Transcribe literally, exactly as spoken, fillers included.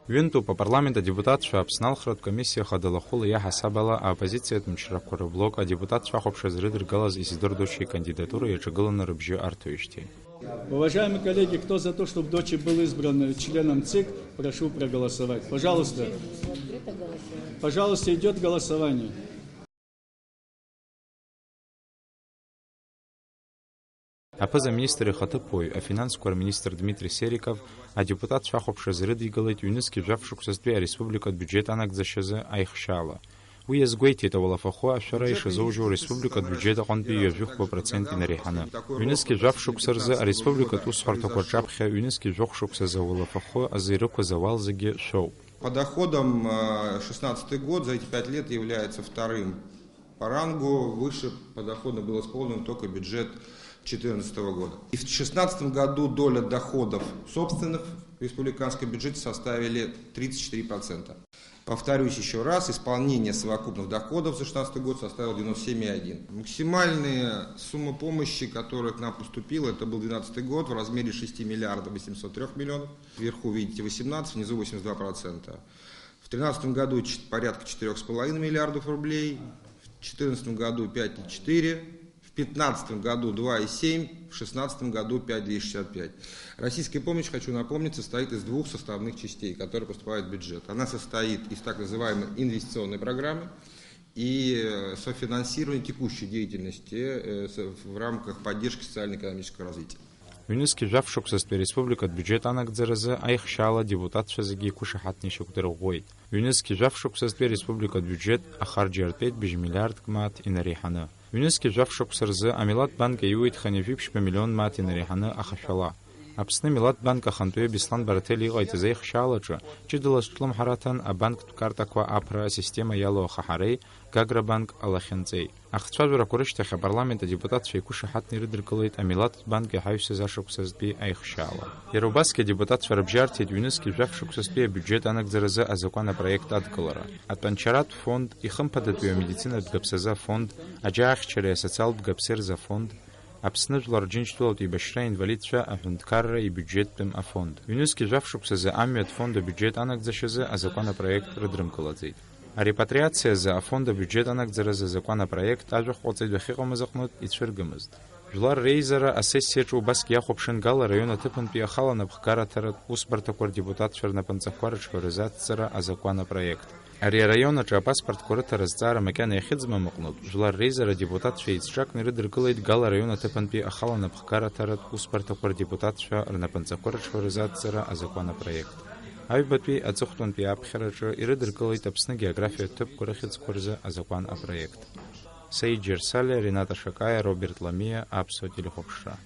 Ҩынтәуп апарламент адепутатцәа Аԥсны алхратә комиссиа хадала хәыла иаҳасаб ала аоппозициатә мчрақәа рыблок адепутатцәа ахәаԥшра зрыдыргалаз Исидор Доча икандидатура иаҿагыланы рыбжьы арҭоижьҭеи. Уважаемые коллеги, кто за то, чтобы Дочи был избран членом ЦИК, прошу проголосовать. Пожалуйста. Пожалуйста, идет голосование. Аԥыза-министр ихаҭыԥуаҩ, афинансқәа рминистр Дмитри Сериков адепутатцәа ахәаԥшразы ирыдигалеит ҩнызқьи жәаф шықәсазтәи ареспубликатә биуџьет анагӡашьазы аихшьаала. Уи иазгәеиҭеит ауалафахәы ашәара ишазоужьуа республикатә биуџьет аҟынтәи ҩажәихәба процент инареиҳаны. Ҩнызқьи жәаф шықәса рзы ареспубликатә усҳәарҭақәа рҿаԥхьа ҩнызқьи жәохә шықәсазы ауалафахәы азы ирықәыз ауал зегьы шәоуп. По доходам, э, шестнадцатый год за эти пять лет является вторым по рангу. Выше по доходам был исполнен только бюджет четырнадцатого года. И в шестнадцатом году доля доходов собственных в республиканском бюджете составили тридцать четыре процента. Повторюсь еще раз, исполнение совокупных доходов за шестнадцатый год составило девяносто семь и один. Максимальная сумма помощи, которая к нам поступила, это был двенадцатый год, в размере шести миллиардов восемьсот трёх миллионов. Вверху видите восемнадцать, внизу восемьдесят два процента. В тринадцатом году ч-, порядка четырёх с половиной миллиардов рублей, в четырнадцатом году пять и четыре, в пятнадцатом году два и семь, в шестнадцатом году пять двести шестьдесят пять. Российская помощь, хочу напомнить, состоит из двух составных частей, которые поступают в бюджет. Она состоит из так называемой инвестиционной программы и, э, софинансирования текущей деятельности, э, с-, в рамках поддержки социально-экономического развития. Ҩнызқьи жәаф шықәсазтәи ареспубликатә биуџьет анагӡаразы аихшьаала адепутатцәа зегьы иқәышаҳаҭны ишьақәдырӷәӷәеит. Ҩнызқьи жәаф шықәсазтәи ареспубликатә биуџьет ахарџь иартәеит быжь миллиардк мааҭ инареиҳаны. Ҩнызқьи жәаф шықәса рзы Амилаҭ банк иаиуеит хынҩажәи ԥшьба миллион мааҭ инареиҳаны ахашәала. Аԥсны Амилаҭ банк ахантәаҩы Беслан Бараҭели иҟаиҵаз аихшьаалаҿы, ҷыдала зҿлымҳара аҭан абанктә картақәа аԥра асистема иалоу ахаҳареи Гагра банк алахьынҵеи. Ахцәажәарақәа рышьҭахь апарламент адепутатцәа иқәышаҳаҭны ирыдыркылеит Амилаҭтә банк иҳаҩсыз ашықәсазтәи аихшьаала. Иара убасгьы адепутатцәа рыбжьарҭеит ҩнызқьи жәаф шықәсазтәи абиуџьет анагӡаразы азакәан апроект адкылара. Атәанчаратә фонд, ихымԥадатәи амедицинатә гаԥсазы афонд, аџьаахьчареи асоциалтә гаԥсеи рзы афонд, Аԥсны Жәлар Џьынџьтәылатә еибашьра аинвалидцәа аҳәынҭқарра ибиуџьеттәым афонд. Ҩнызқьи жәаф шықәсазы амҩатә фонд абиуџьет анагӡашьазы азакәан апроект рыдрымкылаӡеит. Арепатриациазы афонд абиуџьет анагӡаразы азакәан апроект ажәахә ҟаҵаҩ дахьыҟамыз аҟнытә ицәыргамызт. Жәлар реизара асессиаҿы убасгьы иахәаԥшын Гала араион аҭыԥантәи ахала анапхгараҭаратә усбарҭақәа рдепутатцәа рнапынҵақәа рыҽҳәаразы ацҵара азакәан апроект. Ари араион аҿы апаспортқәа рыҭара азҵаара макьана иахьыӡбам аҟнытә, Жәлар реизара адепутатцәа еицҿакны ирыдыркылеит Гала араион аҭыԥантәи ахала анапхгараҭаратә усбарҭақәа рдепутатцәа рнапынҵақәа рыҽҳәаразы ацҵара азакәан апроект. Аҩбатәи аҵыхәтәантәи аԥхьараҿы ирыдыркылеит Аԥсны географиатә ҭыԥқәа рыхьӡқәа рзы азакәан апроект. Саид Џьарсалиа, Рената Шакаиа, Роберт Ламиа, Аԥсуа телехәаԥшра.